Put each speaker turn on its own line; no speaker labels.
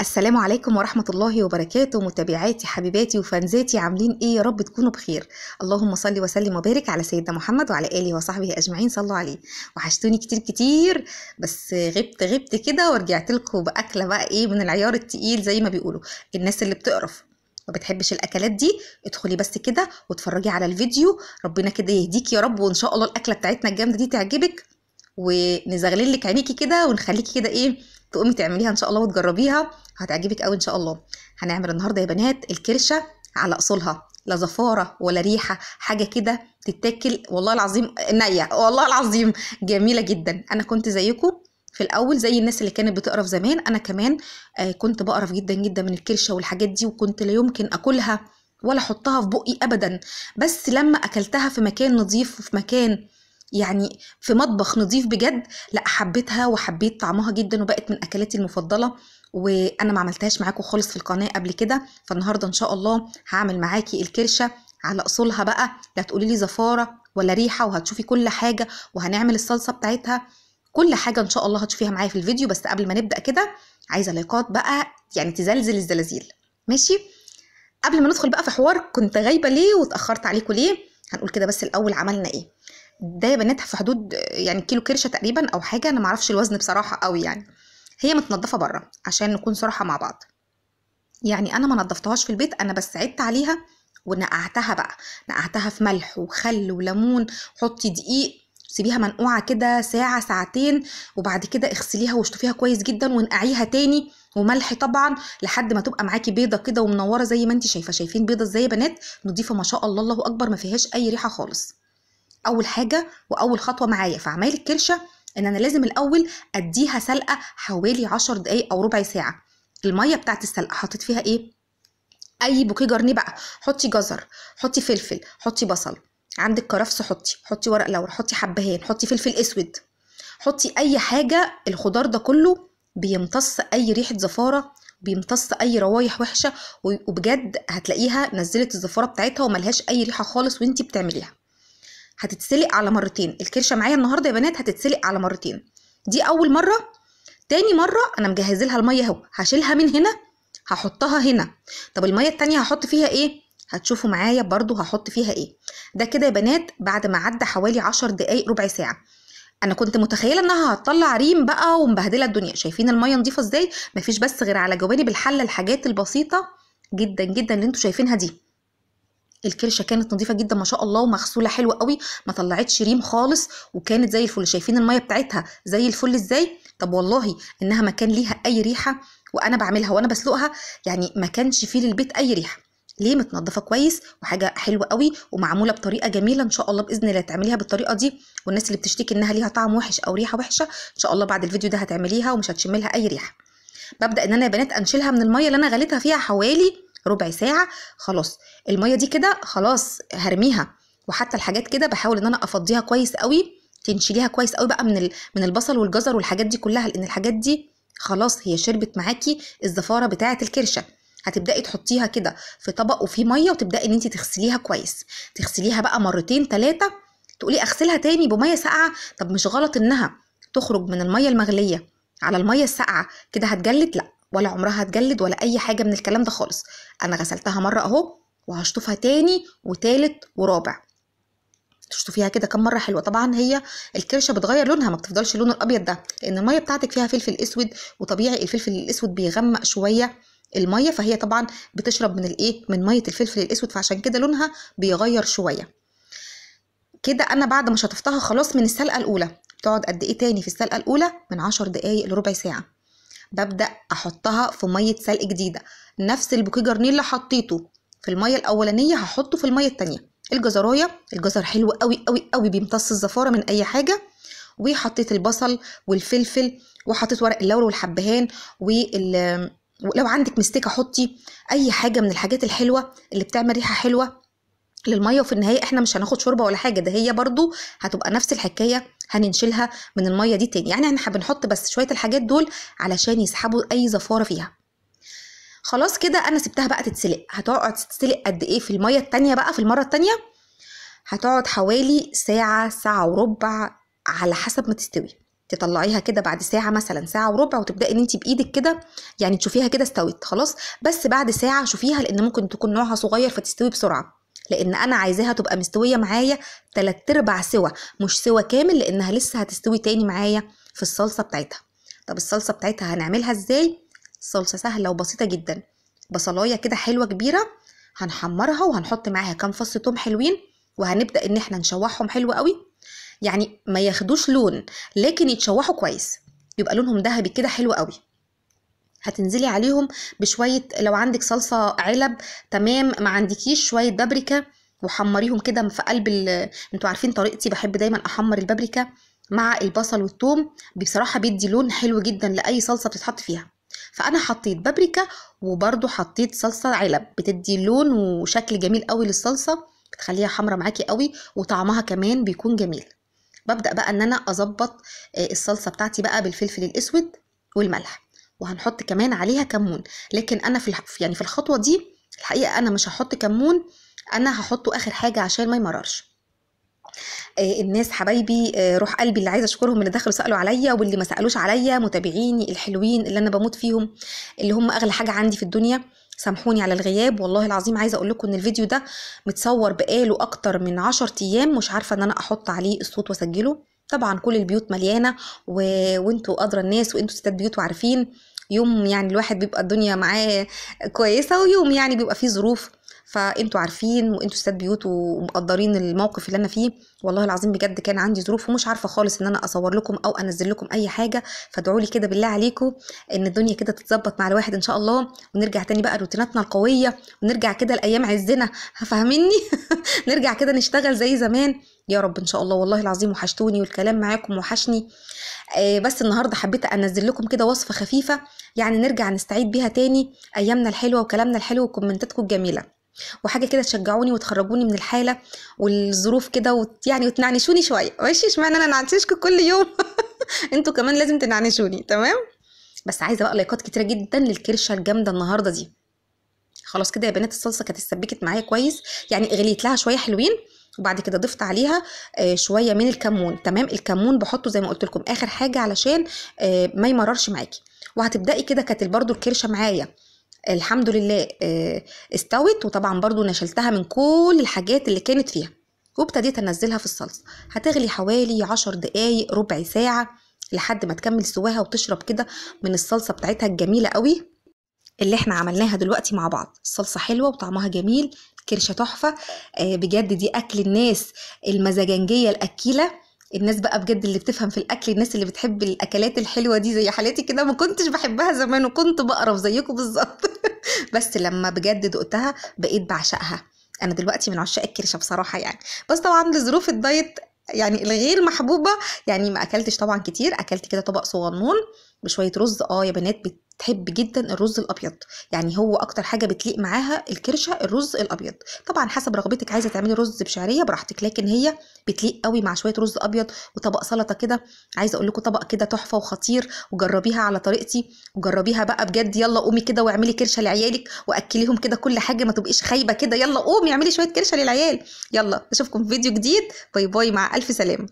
السلام عليكم ورحمة الله وبركاته. متابعاتي حبيباتي وفانزاتي، عاملين ايه؟ يا رب تكونوا بخير. اللهم صل وسلم وبارك على سيدنا محمد وعلى آله وصحبه أجمعين، صلوا عليه. وحشتوني كتير كتير، بس غبت كده ورجعت لكم بأكلة بقى ايه من العيار التقيل زي ما بيقولوا. الناس اللي بتقرف ما بتحبش الأكلات دي ادخلي بس كده واتفرجي على الفيديو، ربنا كده يهديك يا رب، وإن شاء الله الأكلة بتاعتنا الجامدة دي تعجبك ونزغلل لك عينيكي كده ونخليكي كده ايه تقومي تعمليها ان شاء الله وتجربيها، هتعجبك قوي ان شاء الله. هنعمل النهارده يا بنات الكرشه على اصولها، لا زفاره ولا ريحه، حاجة كده تتاكل والله العظيم نيه، والله العظيم جميلة جدا. انا كنت زيكم في الاول، زي الناس اللي كانت بتقرف زمان، انا كمان كنت بقرف جدا جدا من الكرشه والحاجات دي، وكنت لا يمكن اكلها ولا احطها في بقي ابدا. بس لما اكلتها في مكان نظيف وفي مكان يعني في مطبخ نظيف بجد، لا حبيتها وحبيت طعمها جدا وبقت من اكلاتي المفضلة. وانا ما عملتهاش معاكم خالص في القناة قبل كده، فالنهارده ان شاء الله هعمل معاكي الكرشه على اصولها بقى، لا تقولي لي زفاره ولا ريحه، وهتشوفي كل حاجة، وهنعمل الصلصه بتاعتها، كل حاجة ان شاء الله هتشوفيها معايا في الفيديو. بس قبل ما نبدا كده عايزه لايكات بقى، يعني تزلزل الزلازل، ماشي؟ قبل ما ندخل بقى في حوار كنت غايبة ليه واتاخرت عليكم ليه، هنقول كده بس الاول عملنا ايه. ده يا بنات في حدود يعني كيلو كرشه تقريبا او حاجة، انا معرفش الوزن بصراحة قوي، يعني هي متنضفه بره عشان نكون صراحة مع بعض، يعني انا ما نضفتهاش في البيت، انا بس عدت عليها ونقعتها بقى، نقعتها في ملح وخل وليمون، حطي دقيق، سيبيها منقوعه كده ساعة ساعتين، وبعد كده اغسليها واشطفيها كويس جدا ونقعيها تاني، وملح طبعا، لحد ما تبقى معاكي بيضة كده ومنوره زي ما انت شايفه. شايفين بيضة ازاي يا بنات؟ نضيفه ما شاء الله، الله اكبر، ما فيهاش اي ريحه خالص. اول حاجة واول خطوة معايا في عمايل الكرشه ان انا لازم الاول اديها سلقه حوالي 10 دقايق او ربع ساعة. المية بتاعت السلقه حطيت فيها ايه؟ اي bouquet garni بقى، حطي جزر، حطي فلفل، حطي بصل، عندك كرفس حطي ورق لورا، حطي حبهان، حطي فلفل اسود، حطي اي حاجة. الخضار ده كله بيمتص اي ريحه زفاره، بيمتص اي روايح وحشة، وبجد هتلاقيها نزلت الزفاره بتاعتها وملهاش اي ريحه خالص وانتي بتعمليها. هتتسلق على مرتين الكرشه معايا النهارده يا بنات، هتتسلق على مرتين. دي اول مرة. تاني مرة انا مجهزة لها المية اهو، هشيلها من هنا هحطها هنا. طب المية التانية هحط فيها ايه؟ هتشوفوا معايا برضو هحط فيها ايه. ده كده يا بنات بعد ما عدى حوالي 10 دقايق ربع ساعة. انا كنت متخيله انها هتطلع ريم بقى ومبهدله الدنيا. شايفين المية نظيفة ازاي؟ مفيش بس غير على جوانب الحلة الحاجات البسيطة جدا جدا اللي انتوا شايفينها دي. الكرشه كانت نظيفة جدا ما شاء الله ومغسوله حلوة قوي، ما طلعتش ريم خالص، وكانت زي الفل. شايفين المية بتاعتها زي الفل ازاي؟ طب والله انها ما كان ليها اي ريحه، وانا بعملها وانا بسلقها يعني ما كانش فيه للبيت اي ريحه. ليه؟ متنضفه كويس وحاجه حلوة قوي ومعموله بطريقة جميلة. ان شاء الله باذن الله تعمليها بالطريقة دي، والناس اللي بتشتكي انها ليها طعم وحش او ريحه وحشة ان شاء الله بعد الفيديو ده هتعمليها ومش هتشم لها اي ريحه. ببدا ان انا يا بنات انشلها من المية اللي انا غليتها فيها حوالي ربع ساعة. خلاص المية دي كده خلاص هرميها، وحتى الحاجات كده بحاول ان انا افضيها كويس قوي، تنشليها كويس قوي بقى من البصل والجزر والحاجات دي كلها، لان الحاجات دي خلاص هي شربت معاكي الزفاره بتاعه الكرشه. هتبداي تحطيها كده في طبق وفيه مية، وتبداي ان انت تغسليها كويس، تغسليها بقى مرتين ثلاثة. تقولي اغسلها تاني بميه ساقعه؟ طب مش غلط انها تخرج من المية المغليه على المية الساقعه كده هتجلد؟ لا، ولا عمرها هتجلد ولا اي حاجة من الكلام ده خالص. انا غسلتها مرة اهو وهشطفها تاني وتالت ورابع. تشطفيها كده كم مرة حلوة. طبعا هي الكرشه بتغير لونها، ما بتفضلش اللون الابيض ده، لان المية بتاعتك فيها فلفل اسود، وطبيعي الفلفل الاسود بيغمق شوية المية، فهي طبعا بتشرب من الايه، من مية الفلفل الاسود، فعشان كده لونها بيغير شوية كده. انا بعد ما شطفتها خلاص من السلقه الاولى، بتقعد قد ايه تاني في السلقه الاولى؟ من 10 دقايق لربع ساعة. ببدا احطها في مية سلق جديدة، نفس ال bouquet garni اللي حطيته في المية الاولانية هحطه في المية الثانية. الجزرايه، الجزر حلو قوي قوي قوي، بيمتص الزفاره من اي حاجة. وحطيت البصل والفلفل، وحطيت ورق اللورا والحبهان، ولو عندك مستكه حطي اي حاجة من الحاجات الحلوة اللي بتعمل ريحه حلوة للمية. وفي النهاية احنا مش هناخد شوربة ولا حاجة، ده هي برضو هتبقى نفس الحكاية، هننشلها من المية دي تاني. يعني احنا بنحط بس شوية الحاجات دول علشان يسحبوا اي زفاره فيها. خلاص كده انا سبتها بقى تتسلق. هتقعد تتسلق قد ايه في المية التانية بقى؟ في المرة التانية هتقعد حوالي ساعة، ساعة وربع على حسب ما تستوي. تطلعيها كده بعد ساعة مثلا، ساعة وربع، وتبداي ان انت بايدك كده يعني تشوفيها كده استوت خلاص. بس بعد ساعة شوفيها، لان ممكن تكون نوعها صغير فتستوي بسرعة، لان انا عايزاها تبقى مستوية معايا 3/4 سوا، مش سوا كامل، لانها لسه هتستوي تاني معايا في الصلصه بتاعتها. طب الصلصه بتاعتها هنعملها ازاي؟ الصلصه سهلة وبسيطة جدا. بصلايه كده حلوة كبيرة هنحمرها، وهنحط معاها كام فص توم حلوين، وهنبدا ان احنا نشوحهم حلو قوي، يعني ما ياخدوش لون لكن يتشوحوا كويس، يبقى لونهم ذهبي كده حلو قوي. هتنزلي عليهم بشوية، لو عندك صلصه علب تمام، ما عندكيش شوية بابريكا، وحمريهم كده في قلب انتوا عارفين طريقتي، بحب دايما احمر البابريكا مع البصل والثوم، بصراحة بيدي لون حلو جدا لاي صلصه بتتحط فيها. فانا حطيت بابريكا وبرده حطيت صلصه علب، بتدي لون وشكل جميل قوي للصلصه، بتخليها حمرا معاكي قوي، وطعمها كمان بيكون جميل. ببدا بقى ان انا اظبط الصلصه بتاعتي بقى بالفلفل الاسود والملح، وهنحط كمان عليها كمون. لكن انا في يعني في الخطوة دي الحقيقة انا مش هحط كمون، انا هحطه اخر حاجة عشان ما يمررش. الناس حبايبي، روح قلبي اللي عايزه اشكرهم، اللي دخلوا سالوا عليا واللي ما سالوش عليا، متابعيني الحلوين اللي انا بموت فيهم، اللي هم اغلى حاجة عندي في الدنيا. سامحوني على الغياب، والله العظيم عايزه اقول لكم ان الفيديو ده متصور بقاله اكتر من 10 ايام، مش عارفه ان انا احط عليه الصوت واسجله. طبعا كل البيوت مليانة وانتوا ادرى الناس، وانتوا ستات بيوت وعارفين، يوم يعني الواحد بيبقى الدنيا معاه كويسة، ويوم يعني بيبقى فيه ظروف، فانتوا عارفين وانتوا ستات بيوت ومقدرين الموقف اللي انا فيه. والله العظيم بجد كان عندي ظروف ومش عارفه خالص ان انا اصور لكم او انزل لكم اي حاجة، فادعوا لي كده بالله عليكم ان الدنيا كده تتظبط مع الواحد ان شاء الله، ونرجع تاني بقى روتيناتنا القوية، ونرجع كده لايام عزنا، فاهميني؟ نرجع كده نشتغل زي زمان يا رب ان شاء الله. والله العظيم وحشتوني، والكلام معاكم وحشني. بس النهارده حبيت انزل لكم كده وصفه خفيفة، يعني نرجع نستعيد بيها تاني ايامنا الحلوة وكلامنا الحلو وكومنتاتكم الجميلة، وحاجه كده تشجعوني وتخرجوني من الحالة والظروف كده، يعني وتنعنشوني شوية. ماشي، اشمعنى انا نعنشكم كل يوم؟ انتوا كمان لازم تنعنشوني، تمام؟ بس عايزه بقى لايكات كتيرة جدا للكرشه الجامدة النهارده دي. خلاص كده يا بنات الصلصه كانت اتسبكت معايا كويس، يعني غليت لها شوية حلوين، وبعد كده ضفت عليها شوية من الكمون. تمام، الكمون بحطه زي ما قلت لكم اخر حاجة علشان ما يمررش معاكي. وهتبداي كده، كانت برده الكرشه معايا الحمد لله استوت، وطبعا برضو نشلتها من كل الحاجات اللي كانت فيها، وابتديت انزلها في الصلصه. هتغلي حوالي 10 دقايق ربع ساعة لحد ما تكمل سواها وتشرب كده من الصلصه بتاعتها الجميلة قوي اللي احنا عملناها دلوقتي مع بعض. الصلصه حلوة وطعمها جميل، كرشه تحفة، بجد دي اكل الناس المزاجنجيه الاكيله، الناس بقى بجد اللي بتفهم في الاكل، الناس اللي بتحب الاكلات الحلوة دي زي حالاتي كده. ما كنتش بحبها زمان وكنت بقرف زيكم بالظبط بس لما بجد دقتها بقيت بعشقها. انا دلوقتي من عشاق الكرشه بصراحة يعني، بس طبعا لظروف الدايت يعني الغير محبوبه يعني ما اكلتش طبعا كتير، اكلت كده طبق صغنون بشوية رز. يا بنات بتحب جدا الرز الابيض، يعني هو اكتر حاجة بتليق معاها الكرشه الرز الابيض. طبعا حسب رغبتك، عايزه تعملي رز بشعريه براحتك، لكن هي بتليق قوي مع شوية رز ابيض وطبق سلطة كده. عايزه اقول لكم طبق كده تحفة وخطير، وجربيها على طريقتي، وجربيها بقى بجد. يلا قومي كده واعملي كرشه لعيالك واكليهم كده كل حاجة، ما تبقيش خايبة كده. يلا قومي اعملي شوية كرشه للعيال. يلا اشوفكم في فيديو جديد. bye bye، مع الف سلامه.